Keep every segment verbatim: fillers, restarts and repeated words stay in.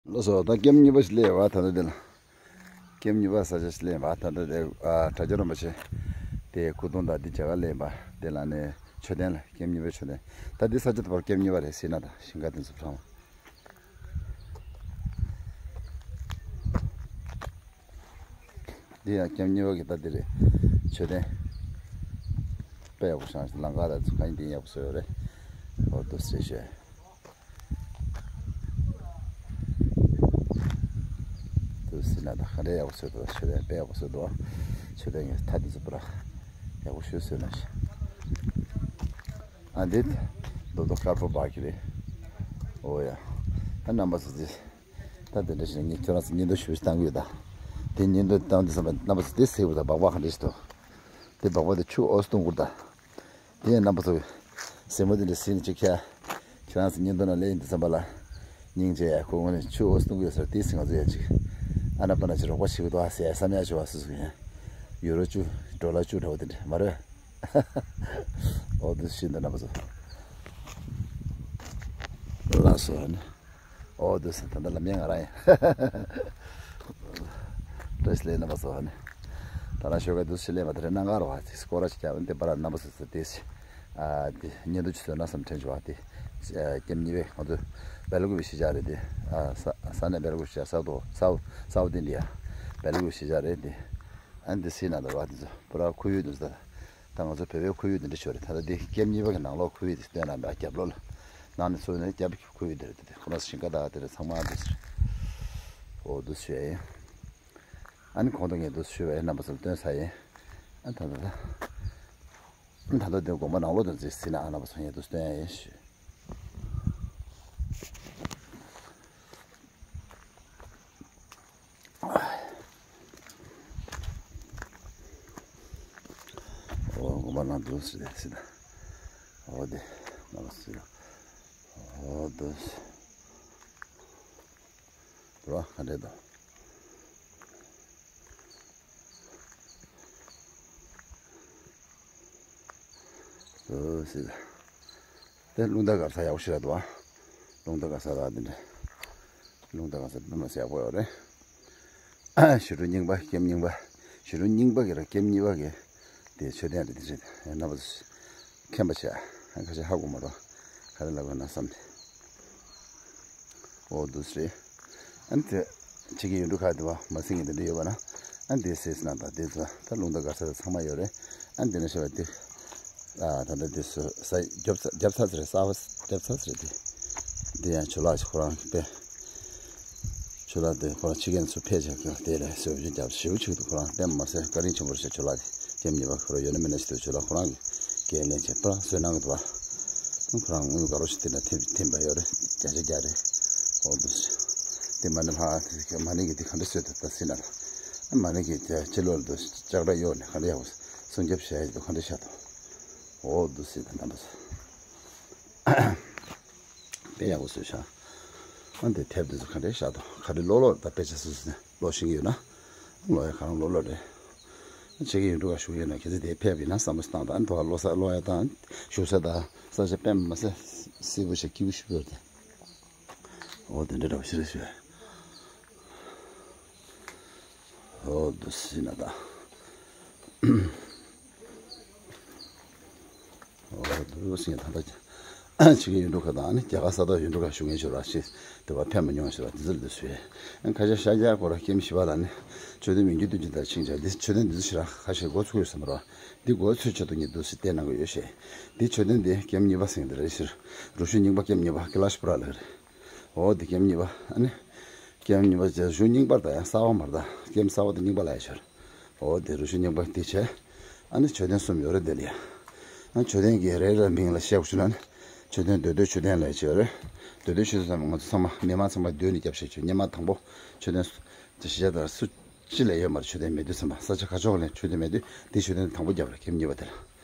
ལགས་སོ། ད་ཀེམ་གཉིས་པ་ཞིག་སླེབས་པ། ད་ལྟ་དེ་ལ་ཀེམ་གཉིས་པ་ས་ཆ་ཞིག་སླེབས་པ། ད་ལྟ་དེ་ཨ་དྲ་རྒྱ་རིན་པོ་ཆེ་དེ་སྐུ་གདུང་དང་འདི་མཇལ་ཁ་སླེབས་པ། དེ་ལ་ནས་མཆོད་རྟེན་ལ། ཀེམ་གཉིས་པའི་མཆོད་རྟེན། ད་འདི་ས་ཆ་དེ་བར་ཀེམ་གཉིས་པ་རེད་ཟེར་ན། ད་ཞིང་ཁ་དེ་ཚོ་དྲངས་པ། འདི་ཡང་ཀེམ་གཉིས་པ་གི་ད་འདི་རེད། མཆོད་རྟེན་དཔེ་ཡག་པོ་བཞེངས་ཤག། ལམ་ཁ་ལ་ཚུར་གང་ཡིན་དེ་ཡག་པོ་བཟོས་ཡོད་རེད། འོ་འདུག་སེ་བྱས། འདུག་སེ་ན་ད་ག་འདྲའི་ཡག་པོ་བཟོས་འདུག། མཆོད་རྟེན་དཔེ་ཡག་པོ་བཟོས་འདུག། མཆོད་རྟེན་གྱི་མཐའ་འདི་ཚོ་པུ་ར་ཡག་པོ་ཞེ་པོ་བཟོས་གནང་ཤག། ཨ་འདི་རྡོ་རྡོ་དཀར་པོ་འབག་གི་རེད། འོ་ཡ། ཨ་རྣམ་པ་ཚོ་འདི། ད་དེ་འདྲ་ཞིག་ངས་ཁྱོད་རང་ཚོ་བརྙན་ཐུང་ཞུ་བཏང་གི་ཡོད་ད། དེ་བརྙན་ཐུང་བཏང་དུས་ཙམ་པ་རྣམ་པ་ཚོ་དེ་གཟིགས་པ་དང་སྦག་སྦག་ག་འདྲ་ཞིག་འདུག། དེ་སྦག་སྦག་དེ་ཆུ་འོ་བཏུང་གུར་ད། དེ་ཡང་རྣམ་པ་ཚོ་གཟིགས་མོ་དེ་འདྲ་གཟིགས་ནས་ཅིག་ཁྱེད་ཁྱེད་རང་ཚོ་བརྙན་ཐུང་ནང་སླེབས་ཡིན་དུས་ཙམ་པ་ལ། སྙིང་རྗེ་ཡ། ཁོ་ངོ་ནས་ཆུ་འོ་བཏུང་གི་ཡོད་ཟེར། དེ་ཟིན་ང་ཚོ་ཡ་ཅིག་ཨ་ན་པ་ན་ཅིག་རོགས་པ་བྱེད་ཀྱི་འདུག་ཨ་ཟེར་བསམ་ཡ་བྱུང་བ་སུ་སུ་ཡིན། ཡུ་རོ་བཅུ་ཌོ་ལར་བཅུ་འདྲ་བོ་དེ་འདྲ་མ་རེད། འོ་འདུག་ཤིན་ཏུ་རྣམ་པ་ཚོ། ལགས་སོ་ནི། འོ་འདུག་སེ་ད་ལྟ་ལམ་ཡང་ང་རང་ཡིན། བཀྲ་ཤིས་བདེ་ལེགས་རྣམ་པ་ཚོ་ནི། ད་རང་ཞོགས་ཀ་འདུག་སེ་སླེབས་པ་དེ་རེད། གནམ་གང་རུ་བ་ཅིག་སྐོར་ར་ཅིག་རྒྱབ་འདི་པར་རྣམ་པ་ཚོ་ཚོ་དེ་ཨ་དེ་བརྙན་ཐུང་ཅིག་བཟོས་ན་བསམ་དྲན་བྱུང་བ་དེ། ཀེམ་གཉིས་པའི་ང་ཚོ་སྦེལ་ཀོབ་གཞིས་ཆགས་རེད་དེ། ས་ས་ནས་སྦེལ་ཀོབ་གཞིས་ཆགས་ས་འོག་ས་འོག་ས་འོག་དེ་འདི་ཡ་སྦེལ་ཀོབ་གཞིས་ཆགས་རེད་དེ། ཨ་འདི་སེ་ན་ད་བ་དེ་ཚོ་པུ་ར་ཁོར་ཡུག་དེ་ཚོ་ད། ད་ང་ཚོ་བོད་པའི་ཁོར་ཡུག་འདི་འདྲ་ཞིག་རེད། ད་ལྟ་འདི་ཀེམ་གཉིས་པ་གི་ནང་ལོགས་ཁོར་ཡུག་འདི་སྟོན་ན་འདྲ། རྒྱབ་ལོགས་ལ་ནང་ནས་ཚུར་ནས་རྒྱབ་ཁོར་ཡུག་འདི་རེད། འདི་ཁོ་རང་ཞིང་ཁ་དང་དེ་རེད། ཚང་མ་འདི་ཟེར། འོ་འདུག་ཞུ་ཡ་ཡིན། ཨ་ནི་གོང་དུ་ངས་འདུག་ཞུ་བའི་རྣམ་པ་ཚོར་སྟོན་ས་ཡིན། ཨ་ད་ད་ད་ད་ད་འདི་དགོན་པ་ནང་ལོགས་དེ་ཚོ་ཟིན་ན་ཨ་རྣམ་པ་ཚོ་ངས་འདུག་སྟོན་ཡ་ཡིན་ཞུ། འོ་དགོན་པ་ནང་འདུག་སེ་སེ་ད། འོ་དེ་ནང་སེ་ད། འོ་འདུག་སེ། འགྲོ་བ་ག་འདྲས་དང་། འདུག་སེ་ད། དེ་རླུང་རྟ་སྒར་ས་ཡག་པོ་ཞིག་རེད་འདུག་ཨ། རླུང་རྟ་སྒར་ས་ར་འདི་འདྲ། རླུང་རྟ་སྒར་ས་དཔེ་མ་སྲིད་ཡག་པོ་ཡོད་རེད། ཞི་ཁྲོ་རྙིང་པ་ཀེམ་རྙིང་པ། ཞི་ཁྲོ་རྙིང་པ་གི་ར་ཀེམ་གཉིས་པ་གི་དེ་མཆོད་རྟེན་རེད། དེ་རེད། རྣམ་པ་ཚོ་མཁྱེན་པ་བྱས། ཁ་ཤས་ཧ་གོ་མ་རོགས། ག་རེ་ལབ་དགོས་ན་བསམ་སྟེ། འོ་འདུག་སེ་རེད། ཨ་ནི་དེ་ཕྱི་གི་ཡུལ་གྲུ་ཁག་དེ་བ་མ་སྲིང་གི་དེ་འདྲ་ཡོད་པ་ན། ཨ་ནི་དེ་སེ་སྣ་དང་དེ་ཚོ་ད་རླུང་རྟ་སྒར་ས་དེ་ཚང་མ་ཡོད་རེད། ཨ་ནི་དེ་ནས་ཤོད་པ་དེ། ཨ་ད་ལྟ་དེ་སོ་ས་རྒྱབ་ས་རྒྱབ་ས་ཟེར་རེད། ས་བ་རྒྱབ་ས་ཟེར་རེད་དེ། དེ་ཡང་ཇོ་ལགས་ཤིག་ཁོ་རང་གི་དཔེ། ཇོ་ལགས་དེ་ཁོ་རང་ཕྱི་རྒྱལ་ཚུར་ཕེབས་བྱས་དེ་ལས་སོ་བྱུང་རྒྱབ་ཞེ་པོ་ཅིག་འདུག་ཁོ་རང་དཔེ་མ་སྲིད་བཀའ་དྲིན་ཆེན་པོ་རེད་ཤག་ཇོ་ལགས་དེ་ཀེམ་གཉིས་པ་ཁོ་རང་ཡོད་ན་མེད་ན་ཞིག་འདུག་ཇོ་ལགས་ཁོ་རང་གི་འགན་ལེན་བྱས་པ་བཟོས་གནང་གི་འདུག་བ། ཁོ་རང་དངུལ་ག་རོ་ཞིག་དེ་ན་ཐིམ་ཐིམ་པ་ཡོད་རེད། བརྒྱ་ཆ་བརྒྱ་རེད། འོ་འདུག་སེ། དེ་མ་ཎི་ལྷག་དེ་མ་ཎི་གི་དེ་ག་འདྲ་བཟོས་འདུག་ད་ཟེར་ན་ལ། མ་ཎི་གི་ཕྱི་ལོགས་ལ་འདུག་ལྕགས་དྲ་གཡོགས་ནས་ག་འདྲ་ཡག་པོ་སྲུང་སྐྱོབ་བྱས་འདུག་ག་འདྲ་བཞག་འདུག་འོ་འདུག་སེ་ད་རྣམ་པ་ཚོ། དཔེ་ཡག་པོ་བཟོས་ཤག་ཨ་འདི་དེབ་འདི་ཚོ་ག་འདྲས་བཞག་འདུག་ག་འདྲས་ཀློག་ཀློག་ད་དཔེ་ཆ་སོ་སོ་ནས་ཀློག་ཤེས་ཀྱི་ཡོད་ན། ཀློག་ཡ་གང་ཀློག་ཀློག་རེད། ཕྱི་རྒྱལ་ཡུལ་གྲུ་ཁག་བཞུགས་ཡོད་ན་གལ་སྲིད་དེ་ཕེབས་ཡིན་ན་བསམ་བློ་བཏང་དང་། ཨ་འདི་བ་ཀློག་ས་ཀློག་ཡ་དང་བཞུགས་ས་དང་ས་ཆ་དཔེ་མ་སྲིད་སྲིད་པོ་ཞིག་སྐྱིད་པོ་ཞིག་ཡོད་དེ། འོ་དེ་འདྲ་འདྲ་བ་ཞིག་རེད་ཞུ། འོ་འདུག་སེ་ན་ད། འོ་འདུག་སེ་ད་ལྟ་ཕྱི་རྒྱལ་ཡུལ་གྲུ་ཁག་དང་ནི་རྒྱ་གར་ས་ཐོག་ཡུལ་གྲུ་ཁག་བཞུགས་མཁན་ཞིག་ར་ཞིག་དེ་བ་ཕེབས་མ་མྱོང་ཞིག་ར་དེ་ཚོ་ལ་འདུག་སེ། ཁ་ཤས་ཤར་རྒྱག་སྐོར་ར་ཀེམ་བཞི་པ་ལ་ནི་མཆོད་རྟེན་མི་འགྱུར་དུས་ཀྱི་དར་ཆིངས་བྱ་འདི་མཆོད་རྟེན་འདི་ཚོ་ཞིག་ར་ཁ་ཤས་འགོ་ཚུགས་ཡོད་བསམ་པ་ར། འདི་འགོ་ཚུགས་ཆེད་དུ་ངས་འདུག་སེ་བལྟས་གནང་གི་ཡོད་ཞེས། འདི་མཆོད་རྟེན་འདི་ཀེམ་གཉིས་པ་ཟེར་མཁན་འདི་རེད་ཟེར། རུ་ཤུལ་རྙིང་པ་ཀེམ་གཉིས་པ་ཀི་ལ་ཤི་པུ་ར་ལབ་ཀྱི་རེད། འོ་འདི་ཀེམ་གཉིས་པ་ཨ་ནི། ཀེམ་གཉིས་པ་ཟེར་རུ་ཤུལ་རྙིང་པ་རེད་ད། ཡང་གསར་པ་མ་རེད་ད། ཀེམ་གསར་པ་དང་རྙིང་པ་ལབ་ཡ་ཆོག་རེད། འོ་འདི་རུ་ཤུལ་རྙིང་པ་འདི་བྱས། ཨ་ནི་མཆོད་རྟེན་གསུམ་ཡོད་རེད་འདི་ལ་ཡ། ཨ་མཆོད་རྟེན་གྱི་རེ་རེ་མིང་ལ་བཤད་དགོས་བྱུང་ན་ནི། མཆོད་རྟེན་མདོ་སྟོད་མཆོད་རྟེན་ལབ་ཡ་ཆོག་རེད། མདོ་སྟོད་མཆོད་རྟེན་ཚང་མ་ང་ཚོ་ཚང་མ་མི་མང་ཚང་མ་མདོ་ནས་བརྒྱབ་བྱས་ཆོག་སྔོན་མ་དང་པོ་མཆོད་རྟེན་གཞིས་ཆགས་དང་སུ་ཅི་ལས་ཡོད་མ་རེད། མཆོད་རྟེན་མེད་དུས་ཙམ་པ་ས་ཆ་ཁ་ཕྱོགས་ལ་མཆོད་རྟེན་མེད་དུས་འདི་མཆོད་རྟེན་དང་པོ་བརྒྱབ་རེད། ཀེམ་གཉིས་པ་དེ་ལ།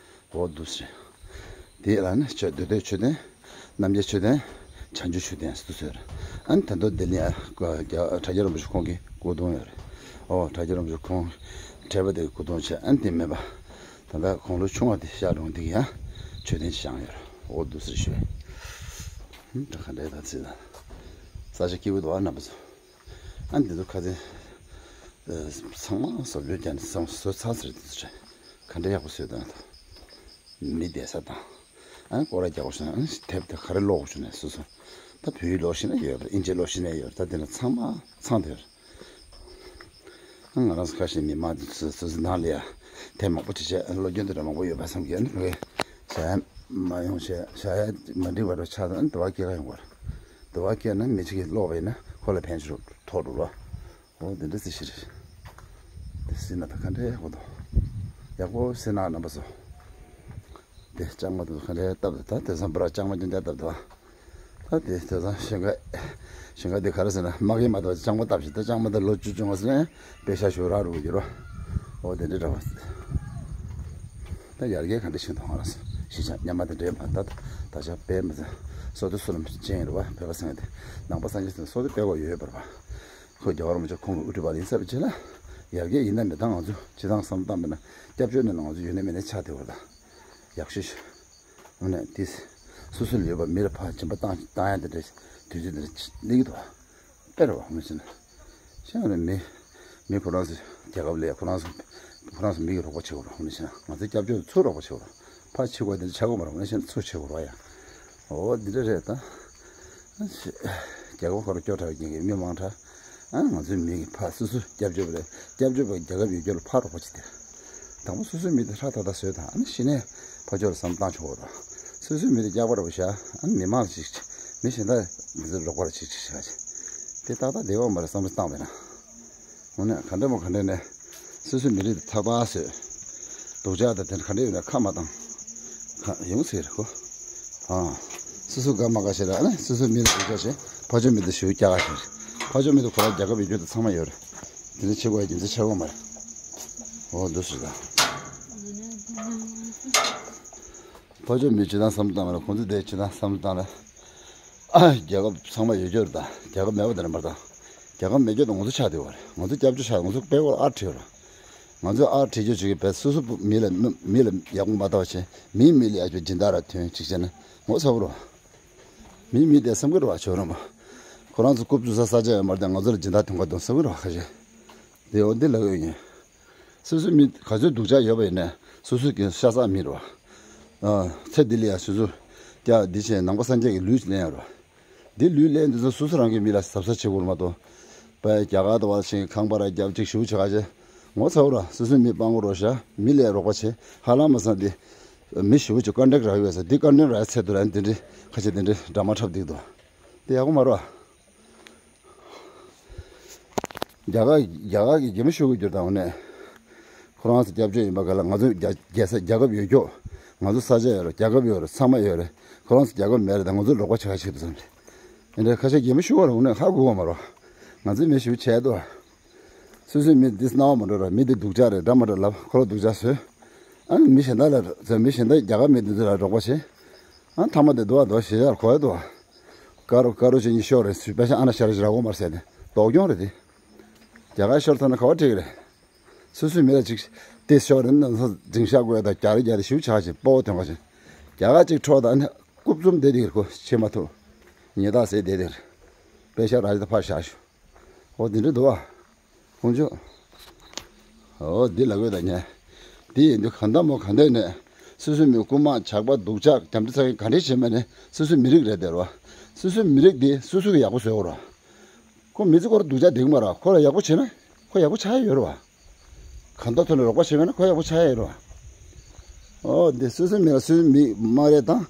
འོ་འདུག་སེ། དེ་ལ་ནི་ཆོས་མདོ་སྟོད་མཆོད་རྟེན། རྣམ་རྒྱལ་མཆོད་རྟེན། བྱང་ཆུབ་མཆོད་རྟེན་ཟེར་དུ་ཟེར། ཨ་ནི་ད་དུང་དེ་ལ་ཡང་དྲ་རྒྱ་རིན་པོ་ཆེ་ཁོང་གི་སྐུ་གདུང་ཡོད་རེད། འོ་དྲ་རྒྱ་རིན་པོ་ཆེ་ཁོང་བགྲེས་པ་དེ་གི་སྐུ་གདུང་བྱས། ཨ་ནི་དེ་མེད་པ། ད་ལྟ་དགུང་ལོ་ཆུང་བ་དེ་ཤར་ལུང་དེ་གི་ཡང་མཆོད་རྟེན་བཞེངས་ཡོད་རེད། འོ་འདུག་སེ་ཞུ། ད་ག་འདྲའི་ད་ཚིག་ད། ས་ཆ་སྐྱིད་པོ་འདུག་ཨ་རྣམ་པ་ཚོ། ཨ་འདི་ཚོ་ཁ་ཚན་ཚང་མ་བཟོ་བཅོས་རྒྱག་ནས་བཟོ་བཟོ་ཚར་ཟེར། འདི་ཚོ་ག་འདྲ་ཡག་པོ་བཟོས་དང་། མི་བསྡད་ས་དང་། ཨ་སྐོར་ར་རྒྱག་དགོས་ཤེ་ན། ཨ་དེབ་དེ་ག་རེ་ཀློག་དགོས་ཤེ་ན། སོ་སོ་ད་བོད་ཡིག་ཀློག་ཤེ་ན་ཡོད་རེད། ཨིན་ཇི་ཀློག་ཤེ་ན་ཡོད་རེད། ད་དེ་ན་ཚང་མ་ཚང་དེ་རེད། ང་རང་ཚོ་ཁ་ཤས་མི་མང་དེ་ཚོ་སོ་སོའི་ནང་ལ་ཡ་དེབ་མང་པོ་བྲིས་བྱས། སློབ་སྦྱོང་དེ་འདྲ་མང་པོ་ཡོད་པ་བསམ་གྱི། ཨ་ནི་ཕ་གི་བྱ་ཡ་མ་ཡོང་བྱས། བྱ་ཡ་མ་འགྲིག་པ་འདྲ་ཆགས་དུས། ཨ་ནི་དུ་བ་སྐྱེལ་ག་ཡོང་བ་རེད། དུ་བ་སྐྱེལ་ན་མི་གཅིག་གིས་ཀློག་པ་ཡིན་ན་ཁོ་ལ་ཕན་ཆེ་རུ་ཐོགས་འགྲོ་རོ། འོ་དེ་འདྲ་སྲིད་ཤི་རེད། དེ་སྲིད་ན་ད་ག་འདྲ་ཡག་པོ་འདུག་ཡག་པོ་སྲིད་ན་རྣམ་པ་ཚོ། དེ་ལྕང་མ་དེ་ཚོ་ག་འདྲ་བཏབ་འདུག་ད་དེང་སང་པུ་ར་ལྕང་མ་རྐྱང་རྐྱང་བཏབ་འདུག་ད་དེ་དེང་སང་ཞིང་ཁ་ཞིང་ཁ་དེ་ག་རེ་ཟེར་ན། མ་གི་མ་གཏོགས་ལྕང་མ་བཏབ་ཤིག་ད་ལྕང་མ་དེ་ལོ་བཅུ་བཅོ་ལྔ་ཟིན་པེ་ཤ་ཞུ་རག་རུ་གི་རོ། འོ་དེ་འདྲ་འདྲ་བ། ད་ཡར་རྒྱས་ག་འདྲ་ཕྱིན་འདུག་ང་རང་ཚོ་གཞིས་ཆགས་སྔོན་མ་དང་འདྲེས་མ། ད་ད་ཆ་དཔེ་མི་སྲིད་སོ་ཏི་སུ་ལ་ཅན་རེད་བ། བོད་པ་ཚང་གི་དེ་ནང་པ་སངས་རྒྱས་དེ་སོ་ཏི་དཔེ་གོ་ཡོད་པར་བ། ཁོ་རྒྱལ་བ་རིན་པོ་ཆེ་ཁོང་གི་དབུ་ཁྲིད་པ་ཡིན་ས་བྱས་ལ། ཡར་རྒྱས་ཡིན་ན་མི་ད་ང་ཚོ་སྤྱི་བཏང་བསམ་བཏང་བ་ན་སྐྱབས་བཅོལ་ནས་ང་ཚོ་ཡོད་ན་མེད་ན་ཆགས་བསྡད་པ་དང་། ཡག་ཤོས་ཤིག་དངོས་གནས་དེ་སོ་སོ་ལ་ཡོད་པ་མི་ལ་ཕར་སྦྱིན་པ་བཏང་བཏང་ཡ་དེ་འདྲ་དུས་ཚོད་དེ་འདྲ་སླེབས་ཀྱི་འདུག་དཔེ་རེད་བ། དངོས་གནས་བྱས་ན་མི་མི་ཁོ་རང་ཚོ་རྒྱལ་ཁབ་ལ་ཡ་ཁོ་རང་ཚོ་ཁོ་རང་ཚོ་མི་གི་རོགས་པ་བྱེད་དགོས་རེད། དངོས་གནས་བྱས་ན་ང་ཚོའི་སྐྱབས་བཅོལ་ཚུར་རོགས་པ་བྱེད་དགོས་རེད། ཕར་ཕྱི་དགོས་དེ་འདྲ་ཆགས་དགོས་མ་རེད། དངོས་གནས་བྱས་ན་ཚུར་བྱེད་དགོས་རེད་བ་ཡ། འོ་འདི་འདྲ་རེད་ད། རྒྱལ་ཁབ་ཁོ་རང་སྐྱོ་དྲགས་ཀྱི་མི་མང་དྲགས། ཨ་ང་ཚོའི་མི་གི་ཕར་སོ་སོ་སྐྱབས་བཅོལ་བ་རེད། སྐྱབས་བཅོལ་བ་རྒྱལ་ཁབ་ཡོད་རྒྱུ་ལ་ཕར་རོགས་པ་བྱེད་དེ། དང་པོ་སོ་སོའི་མི་དེ་ཧྲ་ཐག་ཐག་བཟོས་དང་། ཨ་ནི་གཞི་ནས་ཕར་ཕྱོགས་ལ་བསམ་བཏང་ཆོག་གོ་ར། སོ་སོའི་མི་དེ་སྐྱག་པ་ར་བ་བཞག་ཨ་ནི་མི་མང་ལ་ཅིག་མི་གཞན་དག་འདི་ཚོ་རོགས་པ་ར་ཅིག་ཅིག་བྱ་བྱེད། དེ་ཏག་ཏག་བསྡད་ཡོད་མ་རེད་བསམ་བློ་བཏང་བས་ན། དངོས་གནས་ག་འདྲ་མོ་ག་འདྲ་ནས་སོ་སོའི་མི་རིགས་དེ་ཐག་པ་བཟོས། སྡུག་ཅག་དང་དེ་ག་འདྲ་ཡོད་ན་ཁ་མ་བཏང་། ཁ་ཡོང་ཟེར་གོ་ཨ། སོ་སོ་དགའ་མ་དགའ་བྱས་ལ་ཨ་ནི་སོ་སོའི་མི་ལ་སྡུག་ཅག་བྱས། ཕར་ཕྱོགས་མི་དེ་ཞེ་པོ་སྐྱག་ཁ་བྱས། ཕར་ཕྱོགས་མི་དེ་ཁོ་རང་རྒྱལ་ཁབ་ཡོད་རྒྱུ་དེ་ཚང་མ་ཡོད་རེད། དེ་ཚོ་བྱེད་དགོས་རྒྱུ་མཚན་ཆགས་ཡོད་མ་རེད། འོ་འདུག་སེ་ད། ཕར་ཕྱོགས་མི་སྤྱིར་བཏང་བསམ་བློ་བཏང་བ་ལ་ཁོང་ཚོ་དེ་སྤྱིར་བཏང་བསམ་བློ་བཏང་ལ། ཨ་རྒྱལ་ཁབ་ཚང་མ་ཡོད་རྒྱུ་རེད་ད། རྒྱལ་ཁབ་མེད་པ་དེ་འདྲ་མ་རེད་ད། རྒྱལ་ཁབ་མེད་རྒྱུ་དེ་ང་ཚོ་ཆགས་བསྡད་ཡོད་རེད། ང་ཚོ་སྐྱབས་བཅོལ་ཆགས། ང་ཚོ་དཔེ་ཁོ་ལ་ཨར་བྲིས་ཡོད་རེད། ང་ཚོས་ཨར་བྲིས་རྒྱུ་བྱེད་ཀྱི་བས་སོ་སོ་མི་ལ་མི་ལ་ཡག་པོ་མ་ལྟ་བ་བྱས། མིའི་མི་ལ་ཡག་པོ་སྦྱིན་བདག་ར་ཐོན་ཅིག་བྱས་ན་ངོ་ཚ་བོ་རེད་བ། མིའི་མི་དེ་བསམ་གི་རེད་བ། ཆོག་རེད་བ། ཁོ་རང་ཚོ་རྐུབ་བཙུགས་ས་ས་ཆ་ཡོད་མ་རེད་དེ། ང་ཚོ་ལ་སྦྱིན་བདག་ཐོན་ག་འདུག་བསམ་གི་རེད་བ། ཁ་ཤས་དེ་འོ་འདི་ལབ་ཡོད་ཡིན། སོ་སོའི་མི་ག་ཚོད་སྡུག་ཅག་ཡོད་པ་ཡིན་ནའི་སོ་སོའི་གི་ཤ་ཚ་མི་རེད་བ། ཨ་ཚེ་འདི་ལ་ཡང་སོ་སོ་སྐྱག་འདི་བྱས་ནང་པ་སངས་རྒྱས་ཀྱི་ལུས་ལེན་ཡ་རེད་བ། འདི་ལུས་ལེན་འདི་ཚོ་སོ་སོ་རང་གི་མི་ལ་གཟབ་གཟབ་བྱེད་དགོས་རེད་མ་གཏོགས། པའི་རྒྱ་གར་དུ་བ་ཞིག་ཁང་པ་ར་རྒྱབ་ཅིག་ཞུ་ཆེ་ག་ཅེ། ངོ་ཚ་བོ་ར་སོ་སོའི་མི་སྤང་བོ་རོ་ཤ་མི་ལས་རོགས་པ་བྱེད་ཧ་ལམ་མ་སང་འདི། མི་ཞུ་ཅིག་ཀོན་ཊེག་ར་ཡོད་ས་འདི་ཀོན་ཊེག་ར་ཚད་དུ་ར་འདི་འདྲི་ཁ་ཆེ་འདི་འདྲི་འདྲ་མ་འཁྲབ་འདུག་དོ། དེ་ཡག་པོ་མ་རེད་བ། རྒྱ་གར་རྒྱ་གར་གྱི་རྒྱ་མི་ཤོར་གི་རྒྱུ་དང་ནས། ཁོ་རང་ཚོ་སྐྱབས་བཅོལ་ཡིན་པ་ག་ལ་ང་ཚོ་རྒྱ་རྒྱལ་ས་རྒྱལ་ཁབ་ཡོད་ཀྱོག་ང་ཚོ་ས་ཆ་ཡོད་རེད། རྒྱལ་ཁབ་ཡོད་རེད། ཚང་མ་ཡོད་རེད། ཁོ་རང་ཚོ་རྒྱལ་ཁབ་མེད་རེད་ད། ང་ཚོ་རོགས་པ་བྱ་ཆེད་དུ་བསམ་རེད། ཡིན་ནའི་ཁ་ཤས་རྒྱ་མི་ཤོར་བ་རུང་ནས་ཧ་གོ་བ་མ་རོ། ང་ཚོའི་མི་ཞུ་བྱས་ཏོ། སོ་སོའི་མི་འདི་སྣང་བ་མ་འགྲོ་ར། མི་འདི་སྡུག་ཅག་རེད་འདྲ་མ་འདྲ་ལབ། ཁོ་ལ་སྡུག་ཅག་བཟོས། ཨ་ནི་མི་གཞན་དག་ལ་ཟེར། མི་གཞན་དག་རྒྱ་གར་མི་འདི་ཚོ་ལ་རོགས་པ་བྱེད། ཨ་ཐ་མ་དེ་འདུག་བ་འདུག་ཞེ་ཡར་གོ་ཡ་འདུག་བ། དཀར་རོ་དཀར་རོ་ཅན་གྱི་ཤོག་རེད། སུས་པེ་ཤ་ཨ་ན་ཤ་ར་ཞིག་ར་གོ་མར་ཟེར་ཏེ་ལྡོག་གྱོང་རེད་དེ། རྒྱ་གར་ཤོར་ཐོན་ན་ག་བ་འགྲིག་རེད། སོ་སོའི་མི་ལ་ཅིག་དེ་ཤོག་རེད་ན་ས་འཛིང་ཤག་དགོས་ད་རྒྱ་རེ་རྒྱ་རེ་ཞུ་ཆག་ཅིག་སྤོ་བོ་ཐོན་ག་ཅིག་རྒྱ་གར་ཅིག་འཕྲོག་ད་ནི་རྐུབ་བཙུམ་བསྡད་དེ་རེད། ཁོ་ཆེ་མ་ཐུབ། ཉེ་ཐག་ཟེར་བསྡད་དེ་རེད། པེ་ཤ་ར་ཞིག་ད་ཕར་བཞག་ཞུ། འོ་དེ་འདྲ་འདུག་བ། ཁོང་ཚོ། འོ་འདི་ལ་དགོས་ད་ཉན། དེ་ཡིན་དུས་གང་ལྟར་མོ་གང་ལྟར་ནས་སོ་སོའི་མི་རྐུ་མ་ཇག་པ་སྡུག་ཅག་རྒྱམ་དྲི་ཚ་གི་ག་འདྲས་བྱེད་མ་ནས་སོ་སོའི་མི་རིགས་རེད་དེ་རོ། སོ་སོའི་མི་རིགས་དེ་སོ་སོ་གི་ཡག་པོ་བཟོས་དགོས་རོ། ཁོ་མི་ཚེ་སྐོར་སྡུག་ཅག་འདེགས་མ་ར་ཁོ་ལ་ཡག་པོ་བྱེད་ན་ཁོ་ཡག་པོ་ཆགས་ཡ་ཡོད་རོ། གང་ལྟར་ཐོག་ནས་རོགས་པ་བྱེད་མེད་ན་ཁོ་ཡག་པོ་ཆགས་ཡ་ཡོད་རོ། འོ་འདི་སོ་སོའི་མི་ལ་སོ་སོའི་མི་མ་རེད་དང་།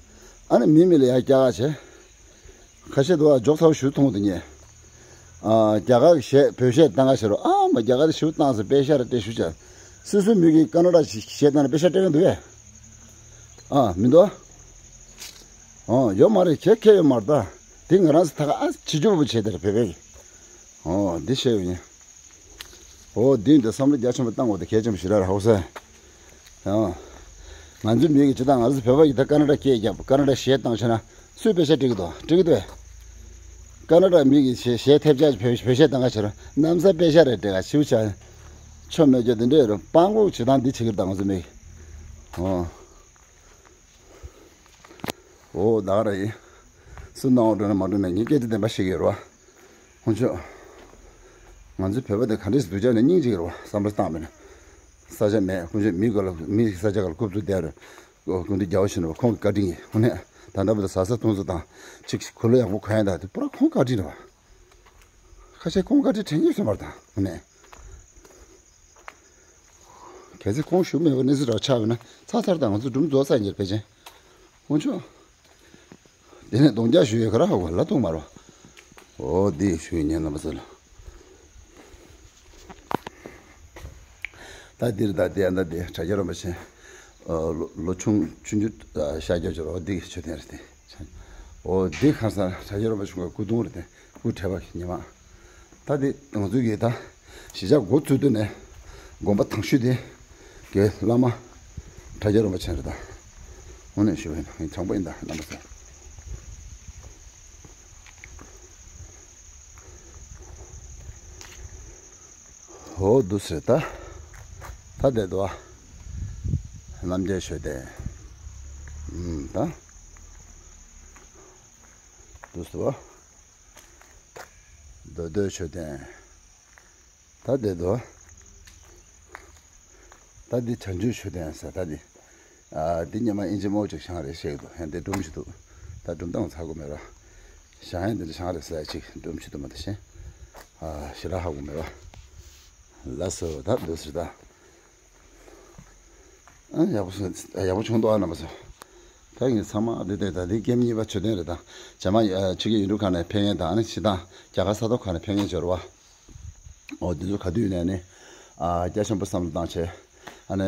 ཨ་ནི་མི་མི་ལ་ཡ་སྐྱག་ག་བྱེད། ཁ་ཤས་དུ་བ་འཇོག་ཚ་བོ་ཞུ་མཐོང་དུ་ཉེ། ཨ་རྒྱ་གར་གྱི་གཞས་བོད་གཞས་བཏང་ག་བྱེད་རོགས། ཨ་མ་རྒྱ་གར་ཞུ་བཏང་ཟེར་པེ་ཤ་རེ་སྤྲད་ཞུ་བྱ། སོ་སོའི་མི་གིས་ཀ་ན་ཌ་གཞས་བཏང་ན་པེ་ཤ་སྤྲད་གི་འདུག་གས། ཨ་མི་འདུག་ཨ་ཡོད་མ་རེད། ཁྱེད་ཁྱེད་ཡོད་མ་རེད་ད། དེ་ང་རང་ཚོ་ད་ག་ཨ་བྱེད་རྒྱུ་བོ་བྱེད་དེ་རེད་བོད་པའི་གི། ཨོ་འདི་བཤད་ཡོད་ཡིན། འོ་འདི་འདི་བསམ་བློ་རྒྱ་ཆེན་པོ་བཏང་དགོས། དེ་གལ་ཆེན་པོ་ཞིག་རེད་ཧ་གོ་སོང་། ཡང་། ང་ཚོའི་མི་གི་ཇི་ལྟར་ང་ཚོ་བོད་པ་ཡི་ད་ཀ་ན་ཌ་སྐད་རྒྱབ་ཀ་ན་ཌ་གཞས་བཏང་བྱས་ན་སུས་པེ་ཤ་སྤྲད་ཀྱི་འདུག་སྤྲད་ཀྱི་འདུག་གས། ཀ་ན་ཌ་མི་གི་གཞས་གཞས་ཐེབས་ཆག་བོད་བོད་གཞས་བཏང་ག་བྱས་ན་གནམ་ས་པེ་ཤ་རེད་སྤྲད་ག་ཤིའུ་ཆ། ཆོ་མེད་ཀྱོ་དེ་འདྲས་རེད། སྤང་གོག་ཇི་ལྟར་འདི་བྱེད་ཀྱི་རེད་ད་ང་ཚོའི་མི་གི། ཨོ། འོ་ད་ག་ར་ཡིན། སུ་སྣང་བ་འགྲོ་ན་མ་འགྲོ་ན་ངས་སྐད་ཆ་བདེན་པ་བཤད་ཀྱི་ཡོད་རེད་བ། ཁོང་ཚོས། ང་ཚོའི་བོད་པ་དེ་ག་འདྲས་སེ་སྡུག་ཅག་ནས་སྙིང་རྗེ་གི་རེད་བ། བསམ་བློ་བཏང་མེད་ན། ས་ཆ་མེད། ཁོང་ཚོས་མི་ག་ལ་མི་ས་ཆ་ག་ལ་རྐུབ་བཙུགས་བསྡད་རེད། སྐུ་མདུན་རྒྱལ་བ་ཞིག་ནས་ཁོང་གི་བཀའ་དྲིན་གྱིས། དངོས་གནས་ད་ལྟ་བར་དུ་བཟའ་ཚང་སྟོང་ཚོ་དང་ཅིག་གོས་ལོག་ཡག་པོ་གོན་ཡ་དང་དེ་པུ་ར་ཁོང་བཀའ་དྲིན་རེད་བ། ཁ་ཤས་ཁོང་བཀའ་དྲིན་དྲན་གྱི་ཡོད་ས་མ་རེད་ད། དངོས་གནས། གལ་སྲིད་ཁོང་བཞུགས་མེད་པའི་གནས་ཚུལ་འདྲ་ཆགས་པ་ན་ཚར་ཚར་དང་ང་ཚོ་སྒྲུང་རྫོགས་ས་ཡིན་གྱི་རེད་ཕལ་ཆེར། ཁོང་ཚོ། དེ་ནས་གདོང་རྒྱག་ཞུ་ཡས་ག་རེ་ཧ་གོ་ལ་གཏོང་མ་རོ། འོ་འདི་ཞུ་ཡས་ཉན་ལ་མ་ཟེར་ལ། ད་འདིར་ད་དེ་ཡང་ད་དེ་གྲྭ་རྒྱ་རིན་པོ་ཆེ། ཨ་ལོ་ལོ་ཆུང་ཆུང་ཆུང་ཨ་ཤར་རྒྱག་ཆོག་རོ། འདི་གི་མཆོད་རྟེན་རེད་དེ། འོ་འདི་ཁ་སང་གྲྭ་རྒྱ་རིན་པོ་ཆེ་གི་སྐུ་གདུང་རེད་དེ། སྐུ་བགྲེས་པ་གི་ཉི་མ། ད་འདི་ང་ཚོའི་གི་ད་གཞིས་ཆགས་འགོ་བཙུགས་དུས་ནས་དགོན་པ་དང་ཤོས་དེ་གི་བླ་མ་གྲྭ་རྒྱ་རིན་པོ་ཆེ་རེད་ད། དངོས་གནས་ཞུ་བ་ཡིན་ན་དྲང་པོ་ཡིན་ད་རྣམ་པ་ཚོ། འོ་འདུག་ཟེར་ད། ད་དེ་དོ། རྣམ་རྒྱལ་མཆོད་རྟེན། ཨུམ་ད། འདུག་ཟེར་བ། མདོ་སྟོད་མཆོད་རྟེན། ད་དེ་དོ། ད་འདི་བྱང་ཆུབ་མཆོད་རྟེན་ཟེར་ད་འདི། ཨ་འདི་སྔོན་མ་ཨིན་ཇི་མོ་ཅིག་བཞེངས་རེད་བཤད་ཀྱི་འདུག་ཡང་འདི་སྒྲུང་ཞིག་འདུག་ད་སྒྲུང་གཏོང་ཚར་དགོས་མེད་ར། བཞེངས་ཡང་འདི་འདྲ་བཞེངས་རེད་ཟེར་ཅིག་སྒྲུང་ཞིག་འདུག་མ་ད་ཤེས། ཨ་ཞེ་དྲག་ཧ་གོ་མེད་ར། ལགས་སོ་ད་འདུག་ཟེར་ད། ཨ་ཡག་པོ་སོང་ཡག་པོ་བྱུང་འདུག་ཨ་རྣམ་པ་ཚོ། ད་ངས་ཚང་མ་འདི་ལྟ་ད་འདི་ཀེམ་གཉིས་པ་མཆོད་རྟེན་རེད་ད། རྗེས་མ་ཨ་ཕྱི་རྒྱལ་ཡུལ་གྲུ་ཁག་ནས་ཕེབས་མཁན་དང་ཨ་ནི་ཕྱི་ཐང་རྒྱ་གར་ས་ཐོག་ཁག་ནས་ཕེབས་མཁན་ཡོད་རེད་བ། འོ་འདི་ཚོ་ག་དུས་ནས་ནི་ཨ་རྒྱ་ཆེན་པོ་བསམ་བློ་བཏང་བྱས། ཨ་ནི་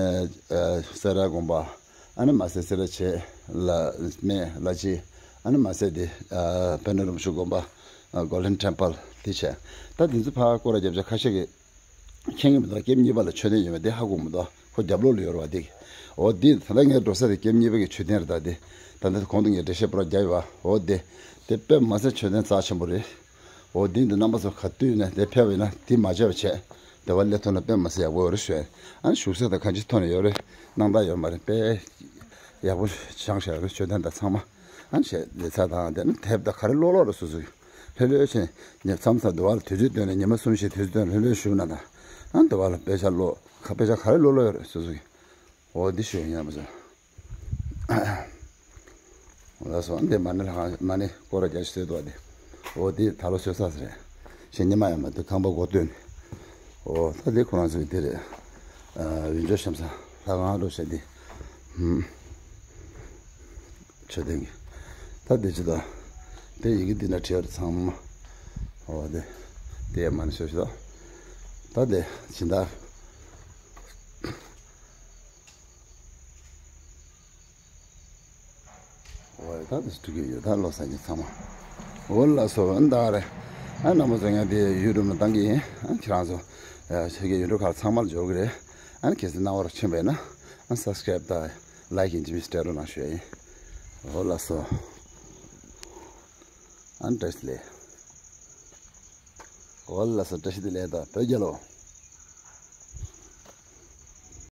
ཨ་སེ་ར་དགོན་པ། ཨ་ནི་མ་ཟད་སེ་ར་བྱེས་ལ་སྨད་ལ་རྗེ། ཨ་ནི་མ་ཟད་དེ་ཨ་པད་ནོར་རིན་པོ་ཆེ་དགོན་པ། ཨ་Golden Temple དེ་བྱས། ད་འདི་ཚོ་ཕར་སྐོར་ར་རྒྱབ་བྱས་ཁ་ཤས་ཀྱིས་མཁྱེན་གྱི་མི་འདུག་ཀེམ་གཉིས་པ་ལ་མཆོད་རྟེན་ཡོད་མེད་དེ་ཧ་གོ་མི་འདུག་ཁོ་རྒྱབ་ལོགས་ལ་ཡོད་རེད་བ་དེ། འོ་དེ་ད་ལྟ་ངས་འགྲོ་ས་དེ་ཀེམ་གཉིས་པ་གི་མཆོད་རྟེན་རེད་ད་དེ། ད་ལྟ་གོང་དུ་ངས་འགྲེལ་བཤད་པུ་ར་བརྒྱབ་ཡོད་བ། འོ་དེ། དེ་དཔེ་མ་སྲིད་མཆོད་རྟེན་རྩ་ཆེན་པོ་རེད། འོ་དེ་འདི་རྣམ་པ་ཚོ་ག་དུས་ནས་དེ་ཕེབས་པ་ཡིན་ན་དེ་མ་བརྗེད་པ་བྱས། དེ་བ་སླེབས་ཐུབ་ན་དཔེ་མ་སྲིད་ཡག་པོ་ཡོད་རེད་ཞུ། ཨ་ནི་བཞུགས་ས་དང་གང་ཅིའི་ཐོག་ནས་ཡོད་རེད། སྣང་དག་ཡོད་མ་རེད་དཔེ། ཡག་པོ་བཞེངས་བཞག་རེད་མཆོད་རྟེན་དང་ཚང་མ། ཨ་ནི་བྱས་ལེ་ཚ་དང་དེ་ནི་དེབ་དང་ག་རེ་ཀློག་ཀློག་རེད་སོ་སོ་གི། ལྷོད་ལྷོད་བྱས་ཉིན་མཚམས་མཚམས་འདི་བ་ལ་དུས་ཚོད་བཏོན་ནས་ཉི་མ་གསུམ་བཞི་དུས་ཚོད་བཏོན་ནས་ལྷོད་ལྷོད་བཞུགས་ན་ད། ཨ་ནི་འདི་བ་ལ་དཔེ་ཆ་ཀློག་ཁ་དཔེ་ཆ་ག་རེ་ཀློག་ཀློག་ཡོད་རེད་སོ་སོ་གི། འོ་འདི་ཞུ་ཡིན་ཡང་མ་ཟེར། ལགས་སོ་འདི་མ་ཎི་ལྷ་ཁང་མ་ཎི་སྐོར་ར་རྒྱ་ཆེ་བཟོས་འདུག་བ་འདི། འོ་འདི་ད་ལོ་བཟོས་ས་ཟེར་རེད། གཞན་ཉི་མ་ཡང་མ་འདུག་ཁང་པ་སྒོ་བཏོན། འོ་ད་འདི་ཁོ་རང་ཚོའི་འདི་རེད། ཨ་འོས་སྦྱོར་བཤམས་ས་ལྷ་ཁང་འགྲོ་བྱས་འདི། ཧུམ། མཆོད་རྟེན་གྱི། ད་འདི་ཅི་ད། དེ་ཡི་གེ་འདི་ན་བྲིས་ཡོད་རེད་ཚང་མ། འོ་འདི། འདི་ཡང་མ་ཎི་བཟོས་ཤིག་ད། ད་འདི་སྦྱིན་བདག་འོ་ད་དུ་སྤྲུལ་གྱི་ཡོད་ད་བློ་བཟང་གི་ཚང་མ། འོ་ལགས་སོ་ཨ་ནི་ད་རེད། ཨ་རྣམ་པ་ཚོ་ཡང་དེ་ཡུ་ཊུབ་ནང་བཏང་གི་ཡིན། ཨ་ཁྱེད་རང་ཚོ་ཨ་ཁྱེད་ཀྱི་ཡུ་ཊུབ་ཁར་ཚང་མར་འབྱོར་གི་རེད། ཨ་ནི་གལ་སྲིད་སྣང་བར་ཕྱིན་པས་ན་ཨ་སབ་སི་ཀ་རེབ་དང་ལའིཀ་ཡིན་ཅི་མི་སྤྲད་རོགས་གནང་ཞུ་ཡ་ཡིན། འོ་ལགས་སོ། ཨ་ནི་བཀྲ་ཤིས་བདེ་ལེགས། འོ་ལགས་སོ་བཀྲ་ཤིས་བདེ་ལེགས་དང་བོད་རྒྱལ་ལོ།